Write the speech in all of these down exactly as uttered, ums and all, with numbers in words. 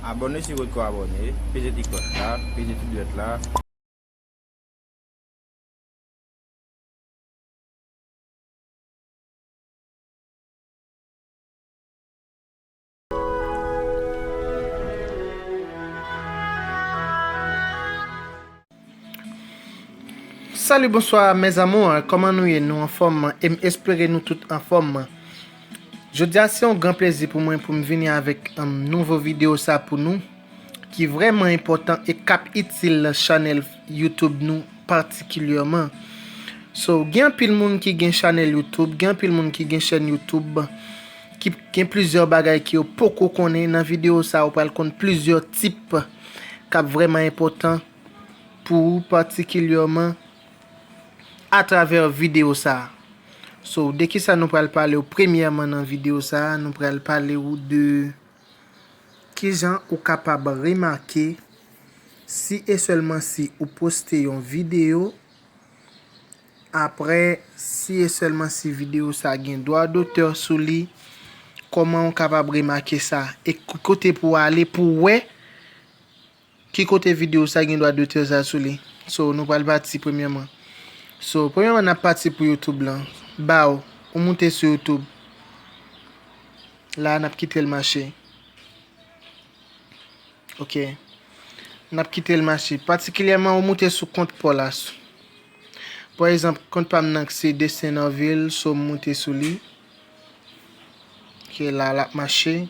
Abòne si w potko abòne, peze ti klòch la, peze ti dwèt la. Salut, bonsoir mes amours, kòman nou ye? Nou anfòm? E m espere nou tout anfòm. Jodi a se yon gran plezi pou mwen pou m vini avèk yon nouvo videyo sa pou nou, ki vrèman enpòtan e k ap itil chanèl YouTube nou patikilyèman. So, gen anpil moun ki gen chanèl YouTube, gen anpil moun ki gen chèn YouTube, ki gen plizyè bagay ke yo poko konnen. Nan videyo sa, ou pral konn plizyè tip k ap vrèman enpòtan pou ou patikilyèman atravè videyo sa. So, de kisa nou pral pale w? Premyèman, nan videyo sa, nou pral pale w de kijan ou kapab remake si e sèlman si ou poste yon videyo, apre, si e sèlman si videyo sa gen dwa dotè sou li, kòman ou kapab remake sa? E k-, kote pou w ale pou w wè ki kote videyo sa gen dwa dotè sa sou li? So, nou pral pati premyèman. So, premyèman, n ap pati pou YouTube lan. Baw, ou moute sou YouTube. La, n ap kite l mache. Ok. N ap kite l mache. Patikilyèman, ou moute sou kont pa w la. Pa egzanp, kont pa m nan se Destin Norville, so m moute sou li. Ok, la, l ap mache.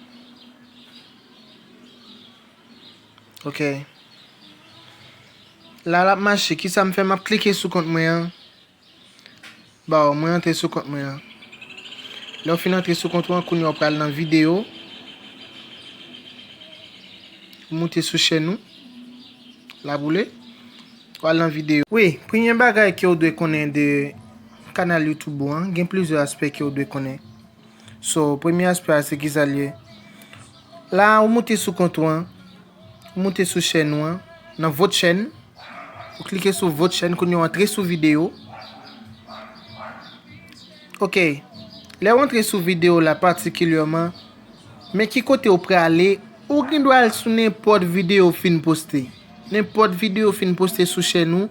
Ok. La, l ap mache. Kisa m fè? M ap klike sou kont mwen an. Baw, mwen antre sou kont mwen an. Lè w fin antre sou kont ou an, kounye a w pral nan videyo. Moute sou chèn ou. L ap woule. W al nan videyo. Wi, premye bagay ke w dwe konnen de kanal YouTube ou an, gen plizyè aspè ke w dwe konnen. So, premye aspè a, se kisa l ye? La, ou moute sou kont ou an, ou moute sou chèn ou an, nan vot chèn, ou klike sou vot chèn, kounye a w antre sou videyo. Ok, lè w antre sou videyo la patikilyèman, men ki kote w prale, ou gen dwa al sou nenpòt videyo w fin poste. Nenpòt videyo w fin poste sou chèn ou,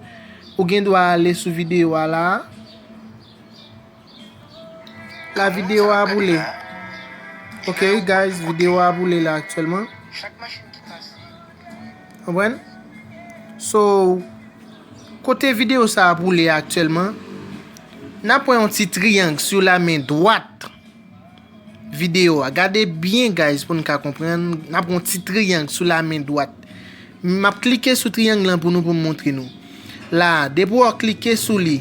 ou gen dwa ale sou videyo a la a. La videyo a boule. Ok, guys, videyo a boule la aktyèlman. Konprann? So, kote videyo sa a boule aktyèlman, n ap wè yon ti triyang sou la men dwat videyo a. Gade byen, guys, pou n ka konprann. N ap wè yon ti triyang sou la men dwat. M ap klike sou triyang lan pou nou, pou m montre nou. La, depi w klike sou li,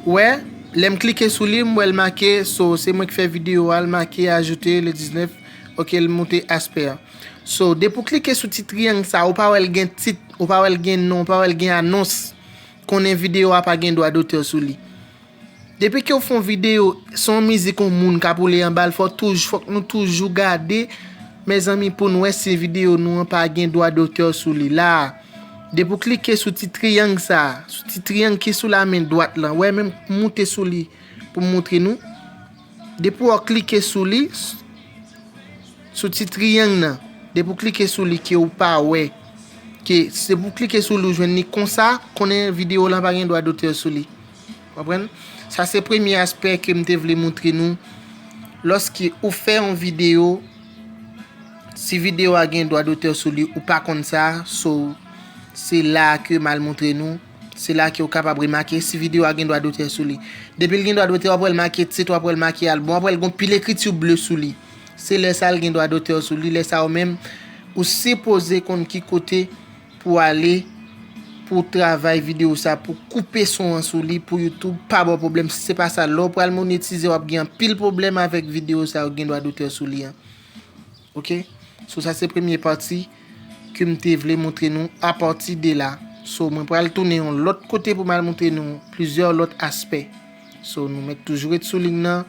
wè, lè m klike sou li, m wè l make, so, se mwen ki fè videyo a, l make ajoute le diznèf, ok, l moute aspè a. So, depi w klike sou ti triyang sa, ou pa wè l gen tit, ou pa wè l gen non, ou pa wè l gen anons, konnen videyo a pa gen dwa dotè sou li. Depi ke w fè yon videyo, se yon mizik yon moun k ap woule anba l, fò touj-, fòk nou toujou gade, mezanmi, pou n wè si videyo nou an pa gen dwa dotè sou li. La, depi w klike sou ti triyang sa, sou ti triyang ki sou la men dwat lan, wè, men m moute sou li pou m montre nou. Depi w klike sou li, sou ti triyang nan, depi w klike sou li ke ou pa wè, ke se pou w klike sou li ou jwenn li konsa, konnen videyo lan pa gen dwa dotè sou li. Konprann? Sa se premye aspè ke m te vle montre nou. Lòske ou fè yon videyo, si videyo a gen dwa dotè sou li, ou pa konn sa, so, se la ke m al montre nou. Se la ke ou kapab remake si videyo a gen dwa dotè sou li. Depi l gen dwa dotè, w ap wè l make tit, w ap wè l make album, w ap wè l gon pil ekriti ble sou li. Se lè sa l gen dwa dotè sou li, lè sa ou menm, ou sipoze konn ki kote pou w ale, pou w travay videyo sa, pou w koupe son an sou li, pou YouTube pa ba w pwoblèm. Si se pa sa, lè w pral monetize, w ap gen anpil pwoblèm avèk videyo sa yo gen dwa dotè sou li an. Ok? So, sa se premye pati ke m te vle montre nou apati de la. So, mwen pral tounen yon lòt kote pou m al montre nou plizyè lòt aspè. So, nou mèt toujou ret sou liy nan.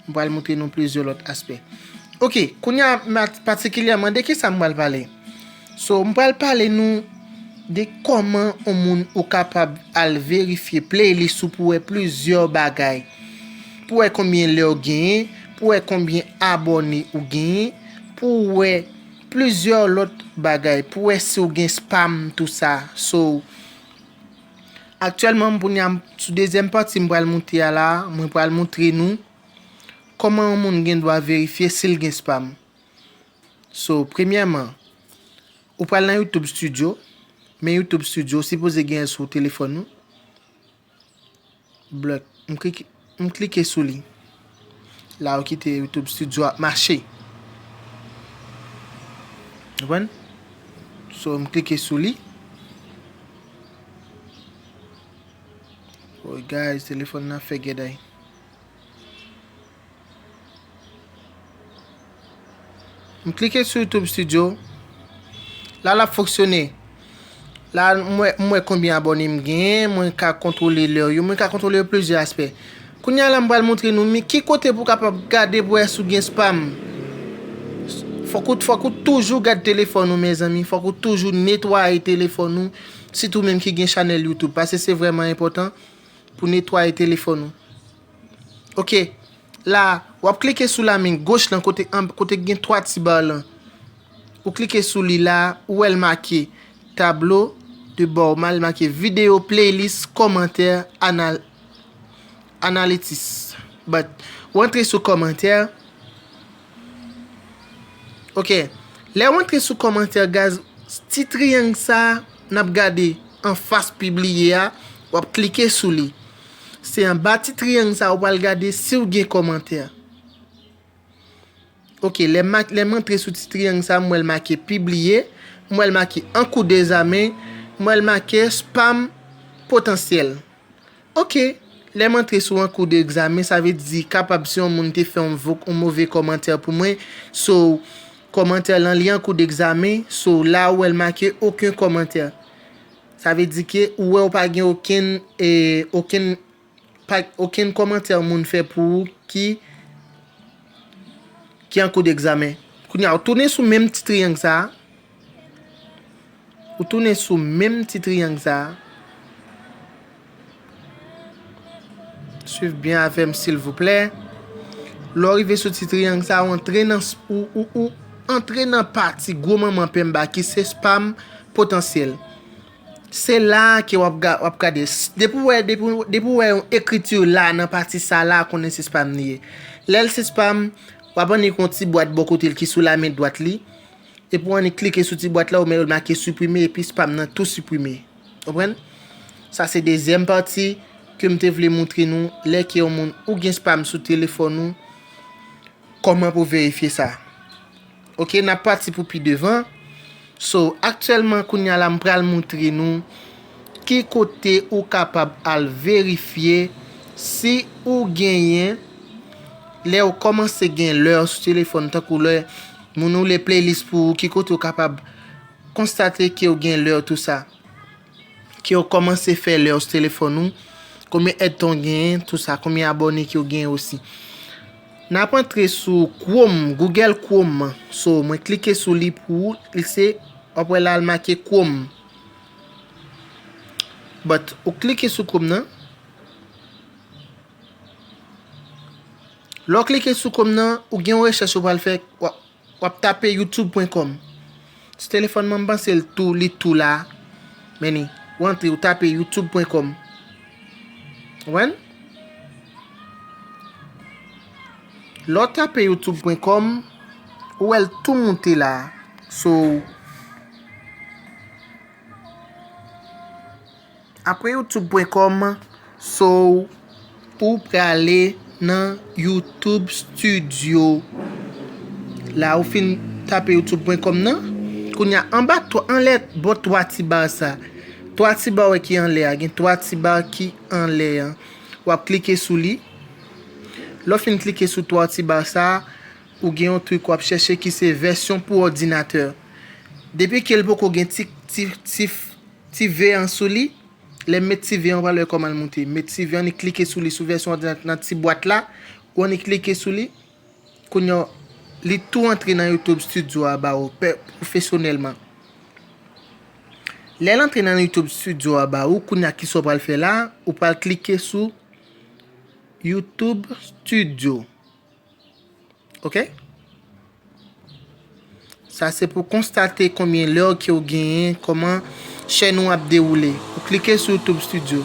M pral montre nou plizyè lòt aspè. Ok, kounye a, ma-, patikilyèman, de kisa m pral pale? So, m pral pale nou de kòman yon moun ou kapab al verifye playlist ou pou wè plizyè bagay. Pou wè konbyen lè w genyen, pou wè konbyen abòne ou genyen, pou wè plizyè lòt bagay pou wè si w gen spam, tou sa. So, aktyèlman, m kounye a, sou dezyèm pati m pral monte a la, mwen pral montre nou kòman yon moun gen dwa verifye si l gen spam. So, premyèman, ou pral nan YouTube Studio, men YouTube Studio sipoze gen sou telefòn ou. Blòk. M klike, m klike sou li. La ou kite YouTube Studio ap mache. Konprann? So, m klike sou li. Oh, guys, telefòn nan fè gèday. M klike sou YouTube Studio. La, l ap fonksyone. La, m wè, m wè konbyen abòne m genyen, mwen ka kontwole lè yo, mwen ka kontwole yo plizyè aspè. Kounye a la, m pral montre nou, men ki kote pou w kapab gade pou wè si w gen spam. Fòk ou, fòk ou toujou gade telefòn ou, mezanmi. Fòk ou toujou netwaye telefòn ou, sitou menm ki gen chanèl YouTube, paske se vrèman enpòtan pou netwaye telefòn ou. Ok, la, w ap klike sou lamen goch lan kote, an, kote gen twa ti ba lan. Ou klike sou li la, ou wè l make tablo de bò, mal make videyo, playlist, kòmantè, anal, analytics. But, w antre sou kòmantè. Ok, lè w antre sou kòmantè, guys, ti triyang sa n ap gade anfas pibliye a, w ap klike sou li. Se anba ti triyang sa ou pral gade si w gen kòmantè. Ok, lè ma-, lè m antre sou ti triyang sa, m wè l make pibliye, m wè l make an kou degzamen, m wè l make spam potansyèl. Ok, lè m antre sou an kou degzamen, sa vle di kapab si yon moun te fè yon vo-, yon move kòmantè pou mwen, so, kòmantè lan li an kou degzamen, so, la ou wè l make okenn kòmantè. Sa vle di ke ou wè ou pa gen okenn, e, okenn, pa, okenn kòmantè moun fè pou ou ki, ki an kou degzamen. Kounye a, ou tounen sou menm ti triyang sa a. Ou tounen sou menm ti triyang sa a. Swiv byen avè m, silvouplè. Lè w rive sou ti triyang sa a, ou antre nan s-, ou, ou, ou antre nan pati gwo manman penba ki se spam potansyèl. Se la a ke w ap ga-, w ap gade. S-, depi w wè, depi, depi w wè yon ekriti la nan pati sa la, konnen se spam li ye. Lè l se spam, w ap annik yon ti bwat bò kote l ki sou lamen dwat li. Epi w annik klike sou ti bwat la, ou wè l make siprime, epi spam nan tou siprime. Konprann? Sa se dezyèm pati ke m te vle montre nou, lè ke yon moun ou gen spam sou telefòn ou, kòman pou verifye sa. Ok, n ap pati pou pi devan. So, aktyèlman, kounye a la, m pral montre nou ki kote ou kapab al verifye si ou genyen, lè ou kòmanse gen lè sou telefòn, tankou lè moun ou le playlist pou ou, ki kote ou kapab konstate ke ou gen lè tou sa, ke ou kòmanse fè lè sou telefòn ou, konbyen èdtan ou genyen, tou sa, konbyen abòne ke ou genyen osi. N ap antre sou Chrome, Google Chrome. So, mwen klike sou li pou ou, li se, w ap wè la l make Chrome. But, ou klike sou Chrome nan. Lè w klike sou Chrome nan, ou gen yon rechèch ou pral fè, w ap, w ap tape youtube pwen kòm. Sou telefòn mwen, m panse l tou, li tou la. Men ni, ou antre, ou tape youtube pwen kòm. Ou konprann? Lè w tape youtube pwen kòm, ou wè l tou moute la. So, apre youtube pwen kòm, so, ou prale nan YouTube Studio. La, ou fin tape youtube pwen kòm nan. Kounye a, anba twa, anlè bò twa ti ba sa. Twa ti ba ki anlè a, gen twa ti ba ki anlè a. W ap klike sou li. Lè w fin klike sou twa ti ba sa, ou gen yon trik w ap chèche ki se vèsyon pou òdinatè. Depi ke l poko gen ti, ti, ti, ti ve an sou li, lè m met ti ve an, w pral wè kòman l moute. Met ti ve an, ni klike sou li sou vèsyon òdinatè nan ti bwat la, ou annik klike sou li. Kounye a, li tou antre nan YouTube Studio a ba ou, pè-, pwofesyonèlman. Lè l antre nan YouTube Studio a ba ou, kounye a, kisa w pral fè la? Ou pral klike sou YouTube Studio. Ok? S-, Sa se pou konstate konbyen lè ke w genyen, kòman chèn ou ap dewoule. Ou klike sou YouTube Studio.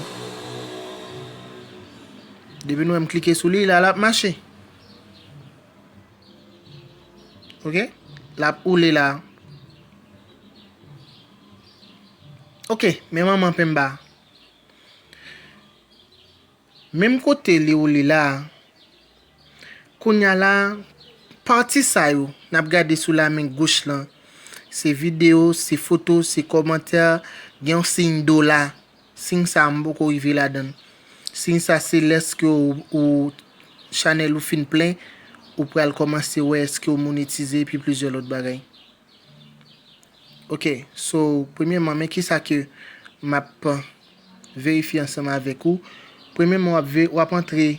Depi nou wè m klike sou li, la, l ap mache. Ok? L ap woule la. Ok, men manman penba. Menm kote li woule la a. Kounye a la, pati sa yo, n ap gade sou lamen goch lan. Se videyo, se foto, se kòmantè, gen yon siy dola. Siy sa a, m poko rive ladan l. Siy sa a, se lèske ou, ou chanèl ou fin plen, ou pral kòmanse wè èske ou monetize epi plizyè lòt bagay. Ok, so, premyèman, men kisa ke m ap verifye ansanm avèk ou. Premyèman, w ap ve-, w ap antre,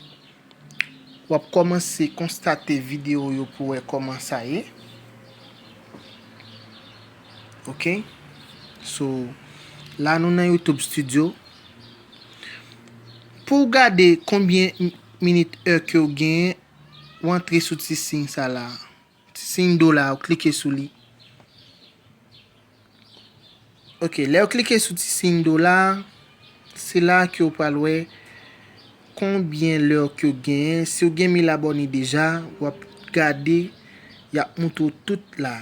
w ap kòmanse konstate videyo yo pou wè kòman sa ye. Ok, so, la nou nan YouTube Studio. Pou w gade konbyen m-, minit, è ke w genyen, w antre sou ti siy sa la. Ti siy dola, w klike sou li. Ok, lè w klike sou ti siy dola, se la ke w pral wè konbyen lè ke w genyen. Si w gen mil abòne deja, w ap gade, y ap montre w tout la.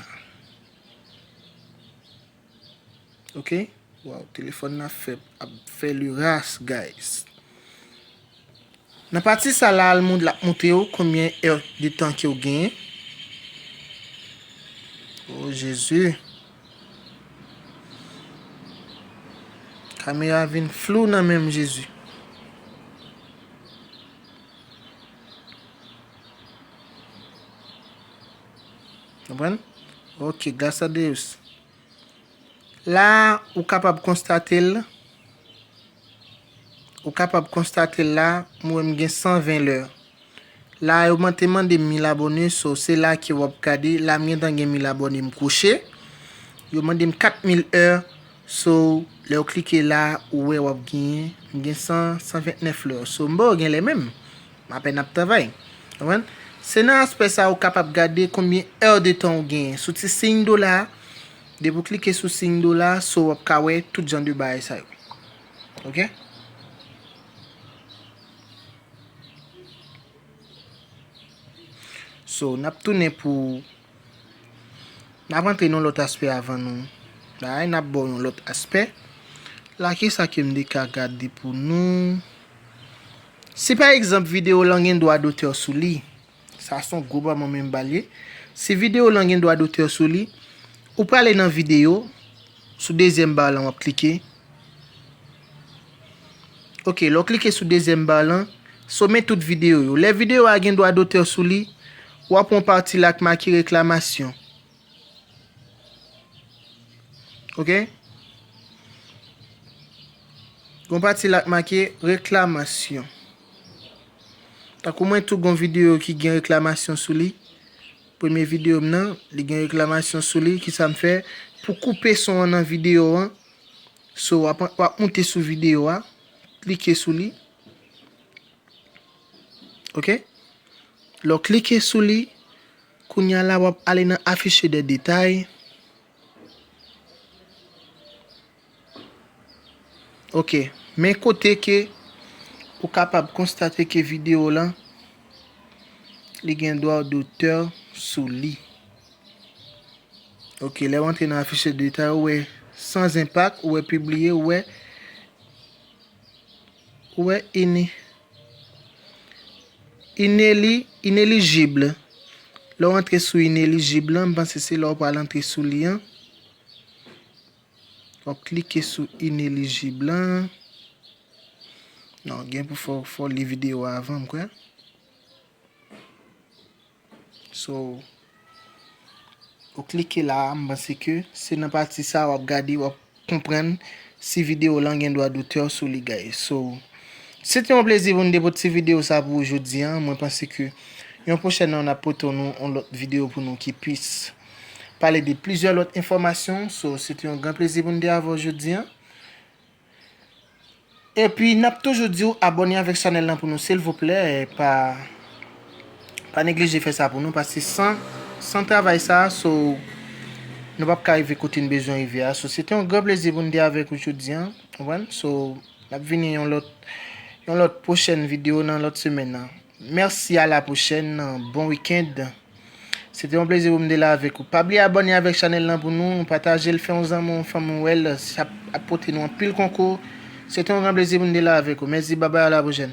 Ok? Waw, telefòn nan ap fè, ap fè le ras, guys. Nan pati sa la, l moun, l ap montre w konbyen è de tan ke w genyen. O Jezi. Kamera vin flou nan men m, Jezi. Konprann? Ok, gracias a Deus. La, ou kapab konstate l. Ou kapab konstate l la, mwen m gen san ven lè. La, yo man-, te mande m mil abòne, so se la ke w ap gade. La, m gentan gen mil abòne, m kwoche. Yo mande m kat mil è, so lè w klike la, ou wè w ap genyen. M gen san, san ventnèf lè. So, m pa gen lè menm. M apèn ap travay. Konprann? Se nan aspè sa ou kapab gade konbyen è de tan ou genyen. Sou ti siy dola a, depi w klike sou siy dola a, so w ap ka wè tout jan de bagay sa yo. Ok? So, n ap tounen pou N ap antre nan yon lòt aspè avan nou. Bagay, n ap ba w yon lòt aspè. La, kisa ke m te ka gade pou nou? Si pa egzanp, videyo w lan gen dwa dotè sou li, sa se yon gwo manman men m ba l ye. Si videyo w lan gen dwa dotè sou li, ou prale nan videyo, sou dezyèm ba lan w ap klike. Ok, lè w klike sou dezyèm ba lan, some tout videyo yo. Lè videyo a gen dwa dotè sou li, w ap wè yon pati la k make reklamasyon. Ok? Gon pati la k make reklamasyon. Tankou mwen tou gon videyo ki gen reklamasyon sou li. Premye videyo m nan, li gen reklamasyon sou li. Kisa m fè? Pou koupe son an nan videyo an, so, w ap, w ap moute sou videyo a, klike sou li. Ok? Lè w klike sou li, kounye a la, w ap ale nan afficher des détails. Ok, men kote ke ou kapab konstate ke videyo lan, li gen dwa dotè sou li. Ok, lè w antre nan afficher des détails, ou wè sans impact, ou wè pibliye, ou wè, ou wè ini-, ineli-, inelijib. Lè w antre sou inelijib lan, m panse se la w pral antre sou li an. W ap klike sou inelijib lan. Non, gen pou fò, fò li videyo a avan, m kwè. So, ou klike la a, m panse ke se nan pati sa a w ap gade, w ap konprann si videyo lan gen dwa dotè sou li, guys. So, se te yon plezi pou n te pote ti videyo sa pou ou jodi a. Mwen panse ke yon pwochèn nan, n ap pote nou yon lòt videyo pou nou ki plis pale de plizyè lòt enfòmasyon. So, se te yon gran plezi pou n te avè w jodi a. Epi, n ap toujou di w abòne avèk chanèl lan pou nou, silvouplè. Pa, pa neglije fè sa pou nou, paske san, san travay sa, so, Nou p ap ka rive kote n bezwen rive a. So, se te yon gran plezi pou n te avèk ou jodi a. Konprann? So, n ap vini yon lòt, yon lòt pwochèn videyo nan lòt semèn nan. Mèsi, a la pwochèn, bon wikenn. Se te yon plezi pou m te la avèk ou. Pa bliye abòne avèk chanèl lan pou nou, pataje l, fè yon zanmi, yon fanmi w wè l, sa ap pote nou anpil konkou. Se te yon gran plezi pou m te la avèk ou. Mèsi, babay, a la pwochèn.